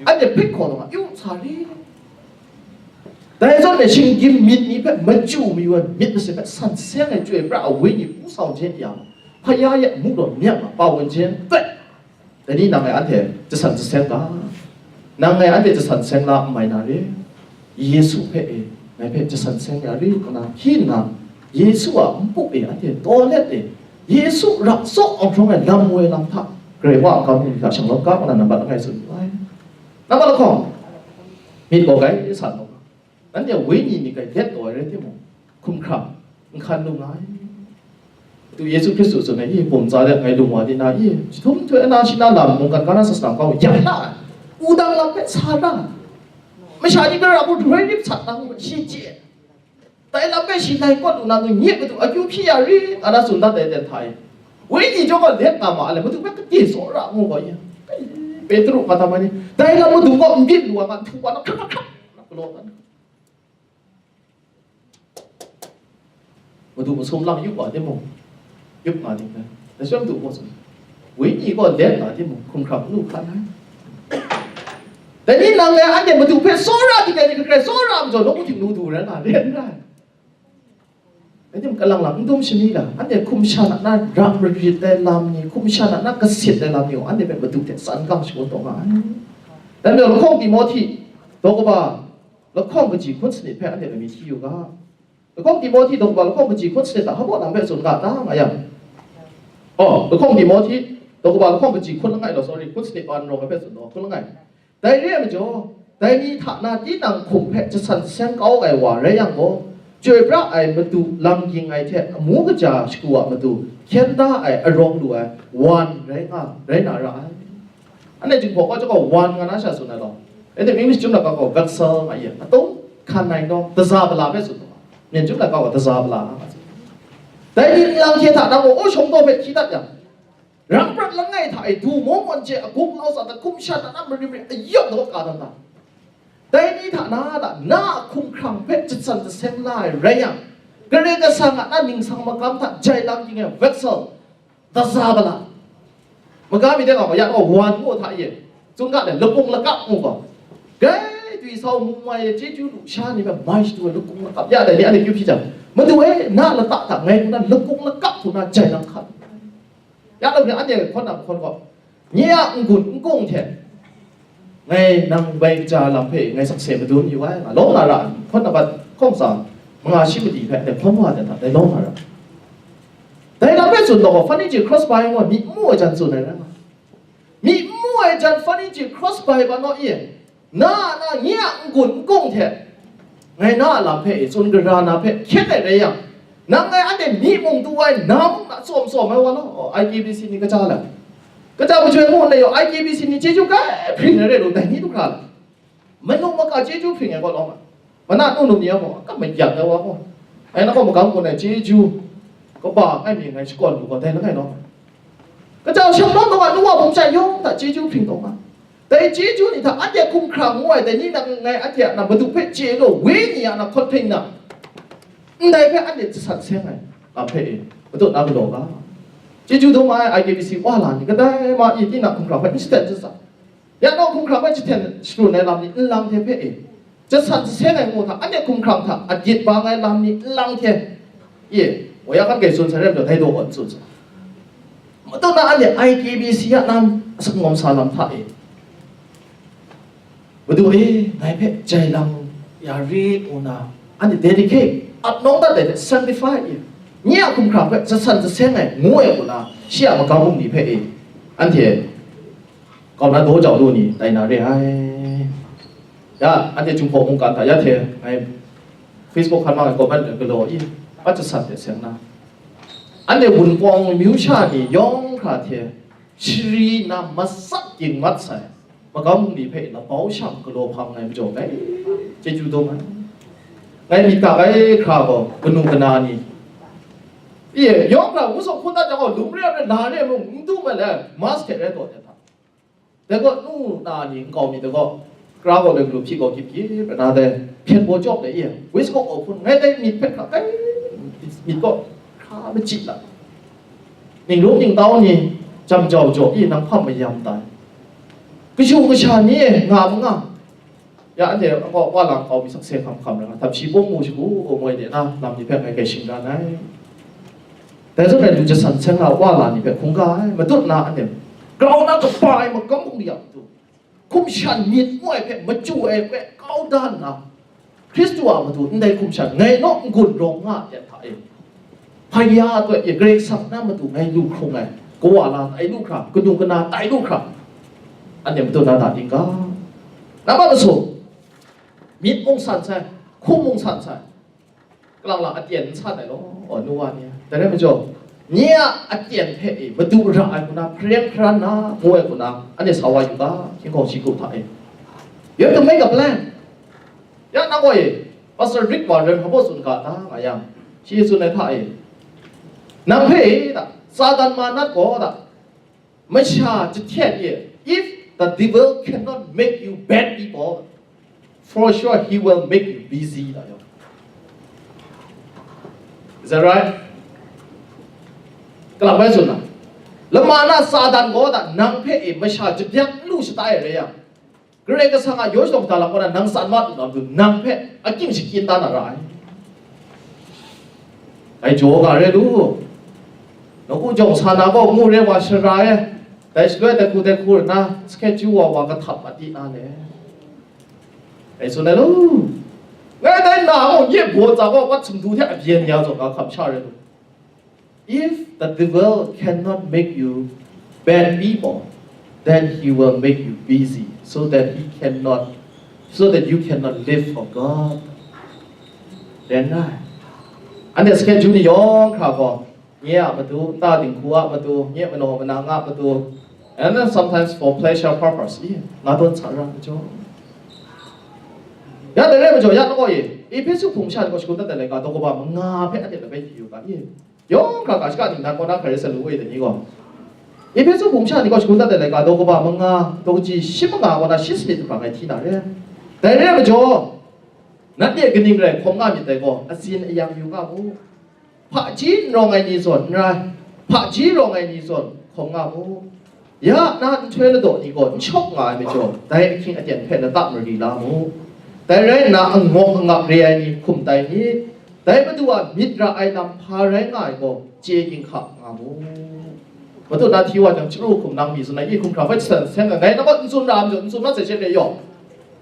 Anhte hprit hkaw na ma, yu sa ri. Dai zawn e shinggyim myit ni hpe machyu mayu ai myit masin hpe san seng ai chyoi pra wenyi hpu sa jen yang, hpaya ye mu taw myang a pa wan jen pet. Dai ni nang ngai anhte jasan jaseng ga? Nang ngai anhte jasan seng la n mai na re? Yesu hpe e, ngai hpe jasan seng ya ri, ngu na hpyi nna, Yesu a npu e anhte taw let e, Yesu rak tsaw awng hprawng ai lam woi lam hta, Karai Wa a ga mu ni hta shanglawt ga, ngu na nambat langai tsun yu ai. Nambat lahkawng, myit gaw grai san gaw, nanhte wenyi ni grai let taw ai rai timung, hkumhkrang n hkan lu nga ai. Madu Yesu Hkristu tsun ai, i, bum tsa de ngai lung wa di na, i, jahtum htoi ana shi na lam mungkan ga na sasana kau yak la ai, wudang lam hpe sa ra ai. Masha ni gara hku roi rip sat na hku shi chye. Dai lam hpe shi lai kawt lu na, ngu nye Madu akyu hpyi ya rit, a na tsun dat ai ten hta e. Wenyi chyawm gaw let nga ma ai le, Madu hpe kade tsawra ngu gaw, i, Petru nga tam ai ni, dai lam Madu gaw n byin lu ai, nga nhtu wa na hkrak hkrak hkrak na galaw dat. Madu masum lang yup wa timung, yup nga ding dai. Dai shaloi Madu gaw tsun, wenyi gaw let nga timung, hkumhkrang n lu hkan ai. Dai ni nang le anhte Madu hpe tsawra ding ai ni hkrai tsawra majaw, nawku htingnu du rai nga, ren rai. Dai timung, kalang lang n dum shani la, anhte hkum shan a na ra marit ai lam ni, hkum shan a na kasit ai lam ni gaw, anhte hpe Madu hte tsan kang shangun taw nga ai. Dai majaw, lahkawng Timohti daw kaba lahkawng kaji hkun sanit hpe anhte lami hti yu ga. Lahkawng Timohti daw kaba lahkawng kaji hkun sanit hta hpa lam hpe tsun ga ta nga yang, oh, lahkawng Timohti daw kaba lahkawng kaji hkun langai law, sorry, hkun sanit pa n rawng ai hpe tsun law, hkun langai. Dai re ai majaw, dai ni hta na tinang hkum hpe jasan seng kau ai wa rai yang gaw, chyoi pra ai Madu lam ging ai hte amu kaja shagu a matu hkyen da ai arawng lu ai wan rai nga, rai na ra ai. Anhte Jinghpaw gaw chyawm gaw wan nga na sha tsun ai law. Anhte English chyum laika gaw vessel nga ye, atung hkan ai nawng, daza bala hpe tsun ai. Myen chyum laika gaw daza bala nga tsun. Dai ni nlang hkye hta nang gaw, o shawng taw hpe hkyi dat yang, rang prat langai hta e du maw mawn chye, a guk lau sa hta, hkum shan a na marim rim ayawng daw ka dan ta. Dai ni hta na a ta, na a hkumhkrang hpe jasan jaseng la ai rai yang, Karai Kasang a na ningsang makam hta jai lam ging ai vessel, daza bala. Maga mi de nga gaw, ya gaw wan ngu hta e, tsun ga le, lakung lakap ngu gaw, gai dwi sau mu mai e chyeju lu sha ni hpe mai shadu ai lakung lakap ya dai ni, anhte kyu hpyi jang, Madu e, na lata hta ngai hku na lakung lakap hku na jai lam hkat. Ya dai ni, anhte hkawn na hkawn gaw, nye a n-gun n-gung hte, ngai nang bai kaja lam hpe ngai sakse madun yu ai, nga lawm na ra, hkawn na bat hkawng tsa, manga shi madi hpe dai hkawn wa dan hta, dai lawm na ra. Dai lam hpe tsun taw gaw, hpan ni chye cross bai ngu ai, myi n mu ai jan tsun ai rai nga. Myi n mu ai jan hpan ni chye cross bai ba naw e, na a na nye a n-gun n-gung hte, ngai na a lam hpe e tsun gara na hpe hkyen ai rai yang, nang ngai anhte myi mung du ai, na mung na tsawm tsawm ai wa law, I K B C ni kaja lam. Kaja majoi mu nna yaw, I K B C ni chyeju kai hpring ai re lu, dai ni du hkra lam. Manu maka chyeju hpring ai gaw lawm ai. Mana nu num ni a gaw, ka mayat ai wa gaw. Ai na gaw magam gun ai chyeju, kaba ai mying ngai shakawn lu gaw, dai langai lawm ai. Kaja shang lawm gaw, nu wa bum sha yawng hta chyeju hpring taw nga. Dai chyeju ni hta anhte hkumhkrang ngu ai, dai ni nang ngai anhte a na Madu hpe chye law, Wenyi a na hkawt hpring na, ndai hpe anhte jasan seng ai lam hpe e, matut na galaw ga. Chyeju dum ai I K B C wa la ni, kadai ma i tinang hkumhkrang hpe n shaten shatsat. Ya naw hkumhkrang hpe jahten sharun ai lam ni nlang hte hpe e, jasan jaseng ai ngu hta, anhte hkumhkrang hta adit bang ai lam ni nlang hte e, wa ya kan kai tsun sai rem jaw, dai daw gaw n tsun sai. Matut na anhte I K B C a nan asak ngawm sa lam hta e, Madu e, ngai hpe jai lang ya rit ngu na, anhte dedicate, ap nawng dat ai hte sanctify e, nye a hkumhkrang hpe jasan jaseng ai ngu ai ngu na, shi a magam bungli hpe e, anhte kau na daw jau lu ni tai na re ai. Ya, anhte Jinghpaw mungkan hta ya hte ngai Facebook hkan ma ai comment galaw i, pat jasan hte seng na, anhte Wunpawng myu sha ni yawng hkra hte shari na matsat ging mat sai magam bungli hpe labau shang galaw hpang ai majaw ngai chyeju dum ai. Ngai myit ga ai hkra gaw kanu kana ni, i yawng hkra ngu sawk hkun dat jang gaw, lum re ai, la re ai mung n dum ai le, mas hte rai taw ai hta. Dai gaw, nu na ni nkau mi dai gaw, kra gaw loi galu hpyi gaw gyip gyip ai na dai, hpyen baw jawp dai e, waistcoat gaw hpun, ngai dai myit hpe hkra kai, myit gaw hkra machyi la, ningrum ningtau ni jam jau jaw i, nang hpam mayam tai, kashu kasha ni e nga ma nga. Ya, anhte a kaw wa lang kau mi sakse hkam hkam rai nga, htam shi pawng mu shagu, moi de na, lam ni hpe ngai kai shingran ai. Dai zawn rai, lu jasan seng la wa la ni hpe hkungga ai, matut na anhte grau na kaba ai magam bungli a matu, hkum shan myit ngu ai hpe machyu ai hpe kau da nna, Hkristu a matu ndai hkum shan ngai naw n-gun rawng nga ai hta e, hpa ya ai, Karai Kasang na matu ngai lu hkrung ai, kawa la tai lu hkra, kanu kana tai lu hkra, anhte matut na ta ding ga. Nambat masum, myit mung san sai, hkum mung san sai, kalang lang aten n san ai law, nu wa ni. Dai rai majaw, nye a aten hpe e, madu ra ai hku na, hpareng hparan na, ngu ai hku na, anhte sa wa yu ga, hkying hkawng shi hku hta e. You have to make a plan. Ya, nang gaw e, Pastor Rick Warren hpa baw tsun ga ta nga yang, shi tsun ai hta e, nang hpe e, da, Satan manat gaw, da, masha jahten e, if the devil cannot make you bad people, for sure he will make you busy, da yawng. Is that right? Kalang bai tsun na, lama na Satan gaw da nang hpe e masha jabyak n lu shatai ai rai yang, Karai Kasang a yaw shadaw hta lam kaw na nang san mat lu na matu, nang hpe akying shakyin da na ra ai. Dai jaw ga re lu, nawku jawng sa na gaw ngu re wa shara e, dai shaloi dai hku dai hku nna, schedule wa wa kahtap a ti na le. Dai tsun ai lu, ngai dai na gaw nye baw tsa gaw wat sumdu hte abyen ya zaw ga hkam sha re lu. If the devil cannot make you bad people, then he will make you busy so that he cannot, so that you cannot live for God. Then, uh, anhte schedule ni yawng hkra gaw, nye a matu, nta dinghku a matu, nye manaw manang a matu, and then sometimes for pleasure purpose, i, nga tawn sa ra majaw. Ya dai rai majaw, ya nang gaw e, Ehpesu hpung sha ni gaw shagun dat ai laika daw kaba manga hpe anhte labai hti yu ga, i, yawng hkra ga shaka ningnan kaw na hkrai rai sa lu ai dai ni gaw, Ehpesu hpung sha ni gaw shagun dat ai laika daw kaba manga, daw kaji shi manga kaw na shi sanit hkra ngai hti na re. Dai re ai majaw, nanhte kaning rai hkawm nga myit dai gaw, atsin ayang yu nga mu. Hpaji n rawng ai ni zawn n rai, hpaji rawng ai ni zawn hkawm nga mu. Ya na nhtoi ladaw ni gaw n shawk nga ai majaw, dai ahkying aten hpe lata mari la mu. Dai rai nna, angawk angak re ai ni hkum tai myit. Dai Madu a myit ra ai lam hpa rai nga ai gaw, chye ginhka nga mu. Matut na hti wa jang, chyaru hkum nang mi tsun ai, i hkum hkra hpe jasan seng ai, ngai nang gaw n tsun ra ai majaw, n tsun mat sai she re yaw.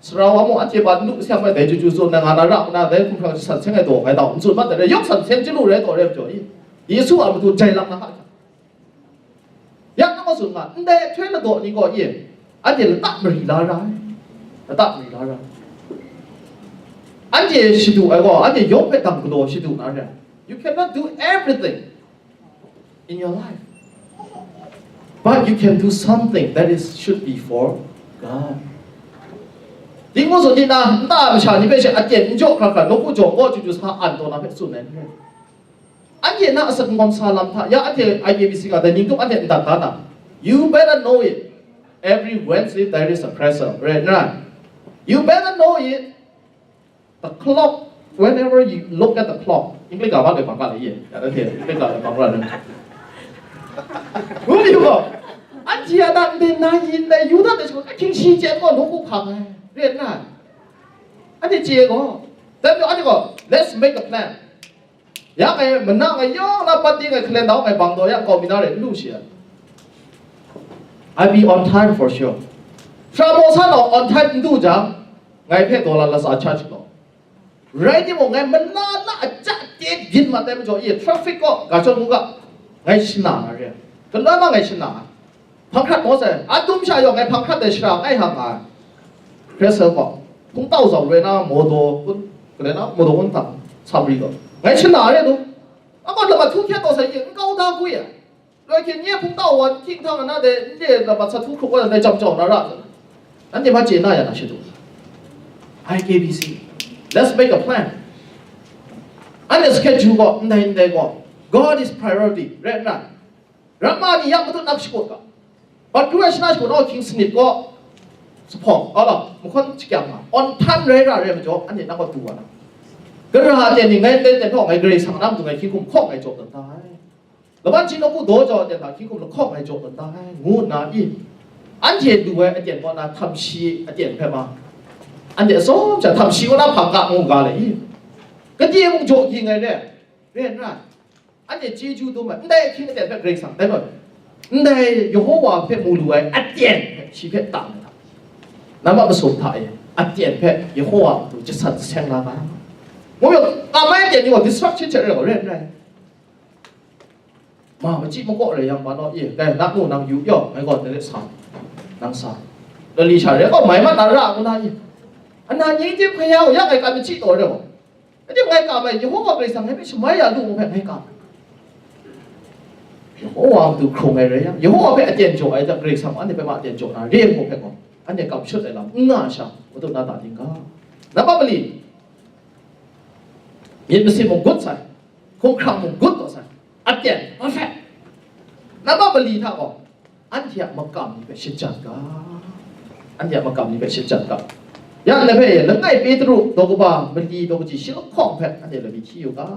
Sara wa mung anhte pa n lu sayang bai, dai chyeju tsun ai, nga na ra nna, dai hkum hkra jasan seng ai daw ngai tau n tsun mat ai re, yawng san seng chyaru rai taw re ai majaw i, Yesu a matu jai lang na hka hkya. Ya nang gaw tsun nga, ndai ahtoi ladaw ni gaw i, anhte lata mari la ra ai, lata mari la ra ai. Anhte shadu ai gaw, anhte yawng hpe dang galaw shadu na re ai. You cannot do everything in your life. But you can do something that is, should be for God. Dingnu zawn ni na, nta masha ni hpe she aten n jaw hkra hkra, nawku jaw kaw chyu chyu sa an taw na hpe tsun ai ni. Anhte na asak n gawm sa lam hta, ya anhte I K B C ga dai ning tup anhte n dat da na. You better know it. Every Wednesday there is a prayer service, right? Right. You better know it. The clock, whenever you look at the clock, English ga wa le bang ga le ye. Ya, okay, English ga le bang ga le. Who do you go? Anhte a na ndai na yin dai yu dat dai shi, ahkying shi chyen gaw nawku hpang ai. Ret na. Anhte chye gaw. Dan anhte gaw, let's make a plan. Ya ngai, mana ngai yawng na party ngai calendar ngai bang daw ya, kau mi na re, n lu shi ai. I be on time for sure. Hpra baw sa nau on time n du jang, ngai hpe dollar latsa charge law. Rai timung, ngai mana na a ja te byin mat ai majaw, i traffic kaw ga jaw mu ga, ngai shana na re. Galoi ma ngai shana ai. Hpang hkrat maw sai, a dum sha yawng ngai hpang hkrat ai shara ngai hang ai. Hpre sa gaw, hpung tau zau rai na, maw daw kun, galoi na, maw daw kun hta, sa bri gaw. Ngai shana re nu. A gaw lamat htu hkyen taw sai, i n kau da gwi ai. Loi hkyen nye hpung tau wan, hkying htang na de, n de lamat sa htu hkrup wa, dai jam jau na ra. Nanhte ma chye na ya na shadu. I K B C. Let's make a plan. Anhte schedule gaw, ndai ndai gaw. God is priority. Rai nna. Ramma ni ya matut nak shakut ga. Bat kru ai shana shakut awng hkying sanit gaw, sahpawng, ala, mahkawn shakyang nga, on time rai ra re majaw, anhte nang gaw du wa na. Gara aten ni ngai nten ten htaw ngai Karai Kasang a na matu ngai hkying hkum hkawk ngai jaw tawn da ai. Laban shi nawku daw jau aten hta hkying hkum lahkawk ngai jaw tawn da ai, ngu nna i, anhte du ai aten kaw na htam shi aten hpe ma, anhte atsawm sha htam shi kaw na hpang ga ngu ga le i, kadai mung jaw ging ai re, re n rai. Anhte chyeju dum ai, ndai ahkying aten hpe Karai Kasang tai gaw, ndai Yehowa hpe mu lu ai aten hpe shi hpe tam ai hta, namma masum hta e aten hpe Yehowa matu jasan jaseng la ga. Mu yang, kam ai aten ni gaw destruction hte rau rai n rai. Ma machyi makaw rai yang, ma naw e, dai na nu nang yu yaw, ngai gaw dai sa, nang sa, lali sha rai gaw, mai mat na ra ngu na e, ana nying tim hkaya gaw, ya ngai kan machyi taw rai gaw. Nanhte ngai kam ai, Yehowa Karai Kasang ngai hpe shamai ya lu ngu hpe ngai kam ai. Yehowa matu hkrung ai rai yang, Yehowa hpe aten jaw ai hta, Karai Kasang anhte hpe ma aten jaw na re ngu hpe gaw, anhte kam shut ai lam n nga sha, matu na ta ding ga. Nampa mali, myit masin mung gut sai, hkumhkrang mung gut taw sai, aten, perfect. Nampa mali hta gaw, anhte a makam ni hpe shajat ga, anhte a makam ni hpe shajat ga. Ya ndai hpe, langai Petru daw kaba mali daw kaji shi lahkawng hpe anhte lami hti yu ga.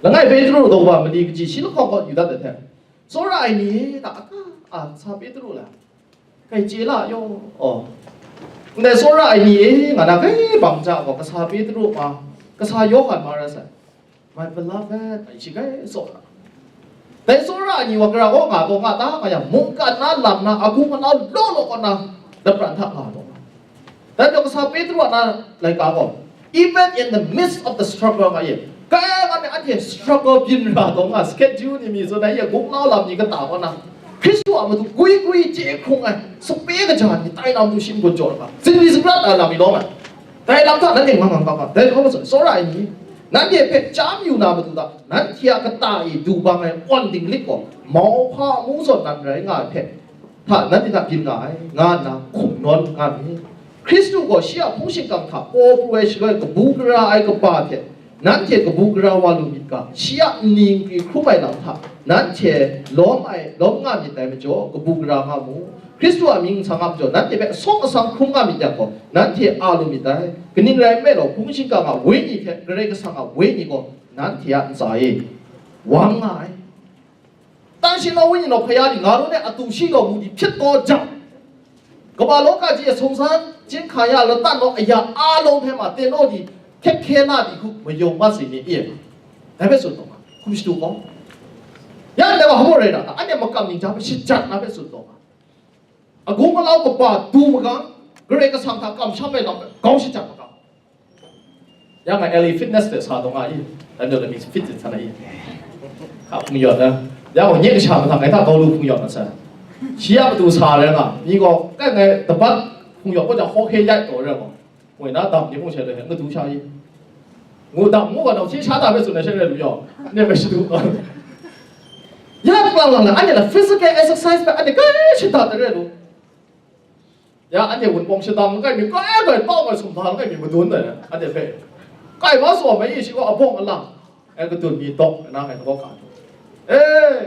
Langai Petru daw kaba mali kaji shi lahkawng gaw yu dat ai hte, tsawra ai ni e, ta a ka a, sa Petru la, kai chye la yaw, aw. Ndai tsawra ai ni e, nga na kai bang ja gaw, kasa Petru ma, kasa Yawhan ma rai sai. My beloved, ai shi kai tsaw na. Dai tsawra ai ni wa gara kaw nga taw nga ta nga yang, mungkan na lam na, agung anau law law kaw na, lapran hta nga taw nga. Dai majaw kasa Petru a na laika gaw, even in the midst of the struggle nga ye, kai nga me anhte struggle byin ra taw nga, schedule ni mi zawn ai ye, gung nau lam ni kata kaw na, Hkristu a matu gwi gwi chye hkrung ai, sape kaja ni tai na matu shi n-gun jaw ai hka, zingri zingrat ai lam mi lawm ai. Dai lam hta nanhte ngang ngang kau ga, dai hkawm majaw, tsawra ai ni, nanhte hpe chyam yu na matu hta, nanhte a kata e du bang ai awn dinglik gaw, mauhpa amu zawn nan rai nga ai hpe, hta, nanhte hta byin nga ai, nga nna hkum nawn nga myit. Hkristu gaw shi a hpung shingkang hta paw pru ai shaloi kabu gara ai kaba hte nanhte kabu gara wa lu myit ga, shi a nni nkri hkrum ai lam hta nanhte lawm ai, lawm nga myit dai majaw, kabu gara nga mu. Hkristu a mying nsang a majaw, nanhte hpe asawng asang hkrum nga myit yang gaw, nanhte a lu myit dai. Kaning rai nme law, hpung shingkang a Wenyi hte Karai Kasang a Wenyi gaw nanhte a ntsa e wang nga ai. Tan shi naw, wenyi naw hkaya ni nga ru ai atu shi gaw mu di hpyit taw jang, kaba law kaji e sumsang chyinghka ya latan naw aya a lawng hpe ma, ten naw di hkyet hkye na di hku mayawng mat si ni e. Dai hpe tsun taw nga, hkum shadu gaw, ya ndai wa hpaw rai na ta, anhte makam ning ja hpe shajat na hpe tsun taw nga, agung alau kaba du magang, Karai Kasang hta kamsham ai lam hpe grau shajat magang. Ya nga L A Fitness de sa taw nga i, dan jaw lami fit zin san ai i. Hka hpung yawt na, ya gaw nye kasha mahtang ngai hta grau lu hpung yawt na san. Shi a matu sa rai nga, mi gaw kai ngai dabat hpung yawt kaw jang hkaw hkye yait taw rai gaw, moi na dam ni hpung shai rai, ngadu sha i. Ngu dam ngu gaw nau hkye sha ta hpe tsun ai sha rai lu yaw, ne hpe shadu. Ya lang lang na, anhte la physical exercise hpe anhte kai shada da re lu. Ya, anhte wunpawng shadang langai mi, kai bai tau bai sumhpa langai mi madun dai, anhte hpe. Kai ma tsaw mai i shi gaw abawng alang, e kadun mi dawk na ngai kaw ka. E,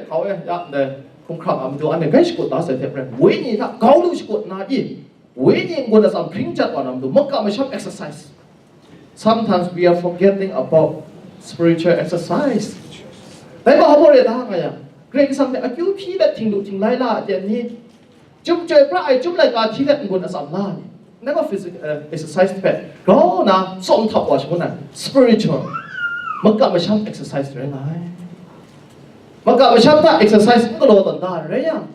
hkau e, ya, ndai, hkumhkrang a matu anhte kai shakut da sai hte maren, wenyi hta grau lu shakut na i, wenyi n-gun atsam hpring jat wa na matu, makam masham exercise. Sometimes we are forgetting about spiritual exercise. Dai ma hpa re da nga yang, Karai Kasang hte akyu hpyi let htinglu htinglai la a ten ni, Chyum chyoi pra ai chyum laika hti let n-gun atsam la ni, nang gaw physical, eh, exercise hpe grau na tsawm htap wa shangun ai spiritual makam masham exercise rai nga ai. Makam masham hta exercise n galaw tawn da ai rai yang,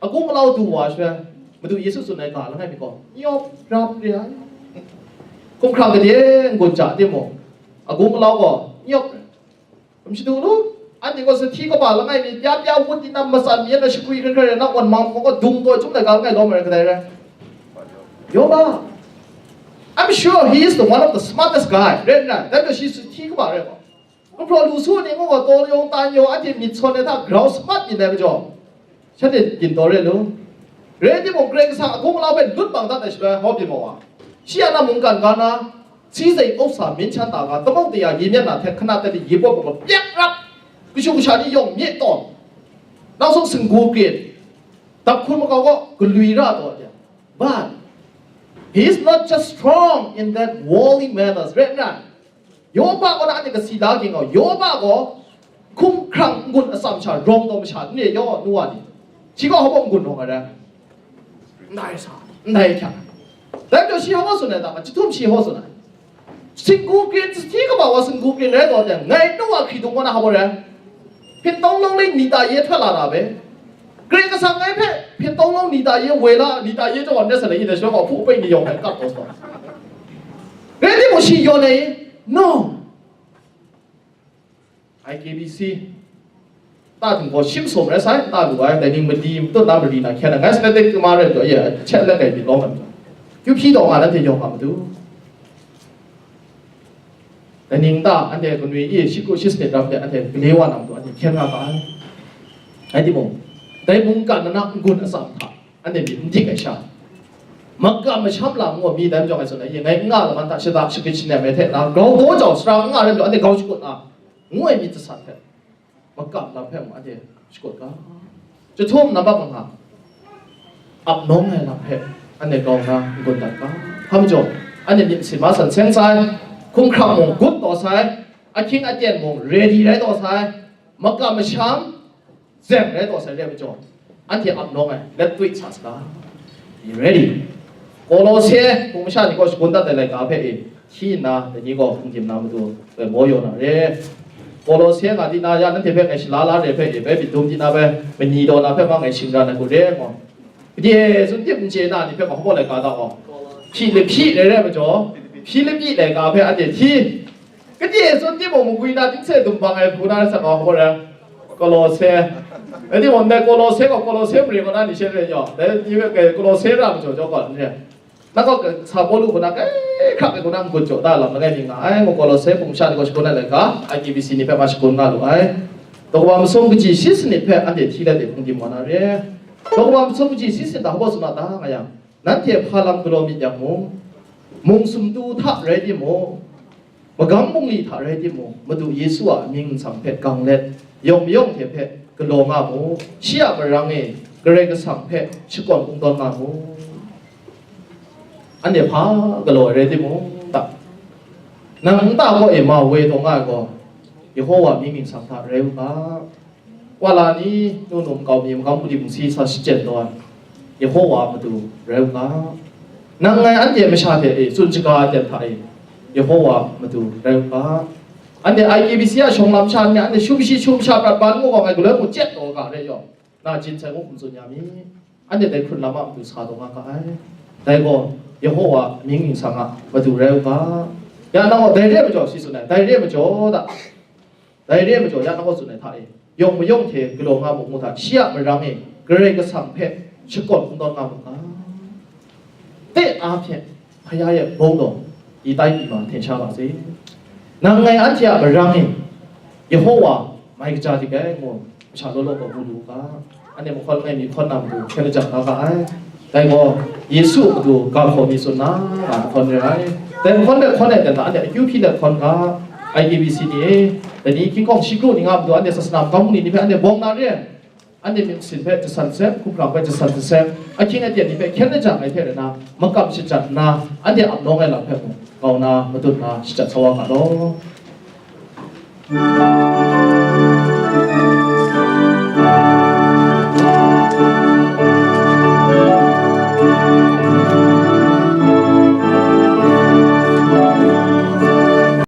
agung alau du wa sha, Madu Yesu tsun ai ga langai mi gaw, n yawp rap re ai. Hkumhkrang gade n-gun ja timung, agung alau gaw n yawp rai. N shadu lu, anhte gaw sahti kaba langai mi, pya pya wut di na matsan mi na shakwi hkren hkren na wan mang gaw dung taw chyum laika langai lawm ai kadai rai? Yoba. I'm sure he is the one of the smartest guy. Rai nna, dai gaw shi sahti kaba rai gaw. Gumhpraw lu su ni ngu gaw taw yawng tan yawng anhte myit sawn ai hta grau smart myit ai majaw, shanhte gintaw re lu. Rai timung, Karai Kasang agung alau hpe lut bang dat ai shaloi, hau byin maw wa? Shi a na mungkan ga na, si zei up sa, myin shan ta ga, tamawng de ya, ye myen na hte hkana tai de ye pawt gaw, pyak rap, kashu kasha ni yawng mye tawn, nang sung singgu krin, dap hkun makau gaw galwi ra taw de. But he is not just strong in that worldly matters, rai nna, Yoba gaw na anhte kasi la ging gaw, Yoba gaw hkumhkrang n-gun atsam sha rawng taw masha n re yaw, nu wa ni. Shi gaw hpa n-gun rawng ai rai? Ndai sa, ndai hkya. Dai majaw shi hpa tsun ai ta ma, chyahtum shi hpa tsun ai. Singgu krin, sahti kaba wa singgu krin rai taw teng, ngai nu wa hkri dung gaw na hpa rai? Hpyen tawng long ling ni ta ye hta la ra be? Karai Kasang ngai hpe hpyen tawng long ni ta ye woi la, ni ta ye jaw wan de sa le, i dai shaloi gaw hpu pai ni yawng ai kap taw sa. Rai timung shi yawn ai, no. I K B C ta htinggaw shim sawm rai sai, ta lu ai, dai ning madi matut na mari na hkyen ai, ngai sanat de kama rai jaw, ye, chet let ai myit lawm ai. Kyu hpyi taw nga nanhte yawng nga matu. Dai ning ta, anhte kanwi i shi kru shi sanit ram hte anhte gale wa na matu anhte hkyen nga ga ai. Rai timung, dai mungkan na n-gun atsam hta anhte myit n dik ai sha, makam masham lam ngu mi dai majaw ngai tsun ai, ngai n nga lam hta shada shagrit shanem ai hte na, grau daw jau sara n nga rai majaw anhte grau shakut na, ngu ai myit jasat hte, makam lam hpe mung anhte shakut ga. Chyahtum nambat manga, ap nawng ai lam hpe anhte grau nna n-gun dat ga. Hpa majaw, anhte myit masin ma san seng sai, hkumhkrang mung gut taw sai, ahkying aten mung ready rai taw sai, makam masham zeng rai taw sai re ai majaw, anhte ap nawng ai let twi sa saga. Be ready. Kolose hpung masha ni gaw shagun dat ai laika hpe e, hti nna, dai ni gaw hpung tim na matu, bai maw yaw na re. Kolose nga di na ya, nanhte hpe ngai shala la re hpe e, bai myit dum di na bai, mani daw na hpe ma ngai shingran ai hku re, ngu. Pade tsun tip n chye na ni hpe gaw hpaw laika da gaw, Hpilipi re re ai majaw, Hpilipi laika hpe anhte hti. Kade tsun timung, magwi na dingse dum bang ai hku na sak gaw hpaw re. Kolose. Rai timung, ndai Kolose gaw, Kolose mare kaw na ni she re yaw, dai ni hpe Kolose ra majaw jaw gaw n re. Na gaw sa Pawlu hku na kai hkrak ai hku na n-gun jaw da lam langai mi nga ai, ngu Kolose hpung masha ni gaw shagun ai laika, I K B C ni hpe ma shagun nga lu ai. Daw kaba masum kaji shi sanit hpe anhte hti let e hpung dim wa na re. Daw kaba masum kaji shi sanit hta hpaw tsun na ta nga yang, nanhte hpa lam galaw myit yang mung, mung sumtu hta rai timung, magam bungli hta rai timung, Madu Yesu a mying nsang hpe gang let, yawng mayawng hte hpe galaw nga mu, shi a marang e Karai Kasang hpe shakawn kungdawn nga mu. Anhte hpa galaw ai rai timung, ta, nang nta kaw e ma woi taw nga ai gaw, Yehova mying ningsang hta rai u ga. Wala ni, nu num kau mi, magam bungli bungsi sa shachyen taw ai, Yehova a matu rai u ga. Nang ngai anhte masha hte e tsun shaga ai ten hta e, Yehova a matu rai u ga. Anhte I K B C a shawng lam sha ni, anhte shum shi shum sha prat ban ngu gaw ngai galoi mung chyet taw ga rai yaw, na jin sai ngu hkum tsun ya mi. Anhte dai hkrun lam a matu sa taw nga ga ai. Dai gaw, Yehova mying ningsang a matu rai u ga. Ya nang gaw dai re ai majaw, shi tsun ai, dai re ai majaw da. Dai re ai majaw, ya nang gaw tsun ai hta e, yawng mayawng hte galaw nga mu ngu hta, shi a marang e Karai Kasang hpe shakawn kungdawn nga mu ga. Te a hpyen, hpa ya e bawng daw, i tai i ma hten sha ga se. Nang ngai anhte a marang e, Yehova mai kaja dik ai ngu, Sha law law gaw mu lu u ga, anhte mahkawn langai mi hkawn na matu hkyen lajang nga ga ai. Dai gaw, Yesu a matu ga hkaw mi tsun na, nga mahkawn re ai. Dai mahkawn de hkawn ai dan na, anhte akyu hpyi let hkawn ga, I K B C ni e, dai ni hkying hkawng shi kru ni nga matu, anhte sasana magam ni ni hpe anhte bawng na re ai. Anhte myit masin hpe jasan seng, hkumhkrang hpe jasan seng, ahkying aten ni hpe hkyen lajang ai hte rana, makam shajat nna, anhte ap nawng ai lam hpe mung, kau na, madun na, shajat sa wa nga law.